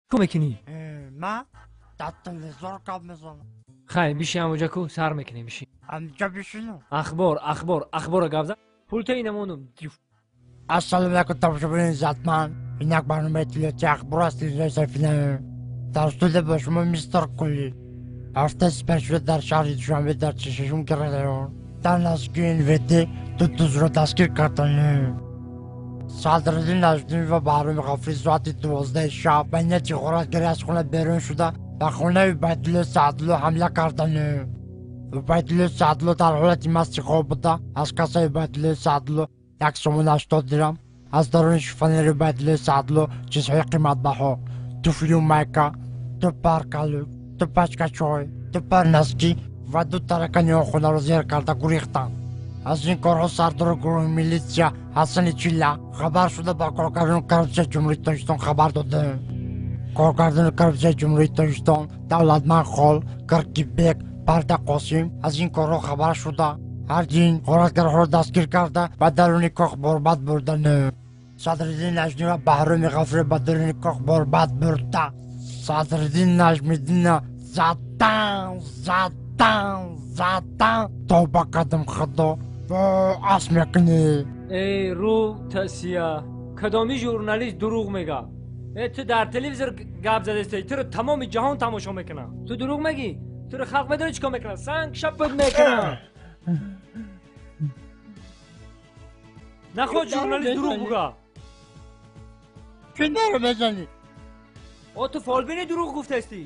Чикор мекунӣ? Ман дар телевизор гап мезанам. Хай, биши ҳамоҷа ку, сар мекунем, биши. Ҳамҷа бишинам? Ахбор, ахбор, ахбора гап зан. Пулта инамонум. Ассалому алайкум, тамошобинони иззатманд. Ин як барномаи иттилоотии ахбор аст телевизиони Сафина. Дар студия бо шумо мистер Кули. Ҳафтаи сипаришуда дар шаҳри Душанбе дар 46 район дар наздикии НВД ду дузро дастгир карданд. Садриддин Наҷмиддин ва Баҳроми Ғафурӣ соати 12 шаб ба нияти ғоратгарӣ аз хона берун шуда ба хонаи Убайдулло Саъдулло ҳамла карданд. Убайдулло Саъдулло дар ҳолати масти хоб буда, аз кассаи Убайдулло Саъдулло як сомон 80 дирам, аз даруни шифонери Убайдулло Саъдулло чизҳои қиматбаҳо, туфлю майка, ду пар калук, ду пачка чой, ду пар носки ва ду таракани он хонаро зер карда гурехтанд. Аз ин корҳо сардори гурӯҳи милитсия Ҳасани Чилла хабар шуда ба коргардони коррупсияи Ҷумҳурии Тоҷикистон хабар доданд. Коргардони коррупсияи Ҷумҳурии Тоҷикистон Давлатманд Хол, Киркибек, Парда Қосим аз ин корҳо хабар шуда ҳардин ғоратгарҳоро дастгир карда ба даруни кох борбад бурданд. Садриддин Наҷмиддин ва Баҳроми Ғафурӣ ба даруни кох борбад бурда. Садриддин Наҷмиддинна задан, задан, задан. Тавба кардам, Худо. Ас мекунӣ. Эй, рӯ тасия, кадоми журналист дурӯғ мега? Э, ту дар телевизор гап задастӣ, туро тамоми ҷаҳон тамошо мекунад. Ту дурӯғ мегӣ? Туро халқ медонӣ чӣ кор мекунад? Санг шапат мекунад. Нахоҳ журналист дурӯғ буга. Чӣ даро мезанӣ? О, ту фолбини дурӯғ гуфтастӣ.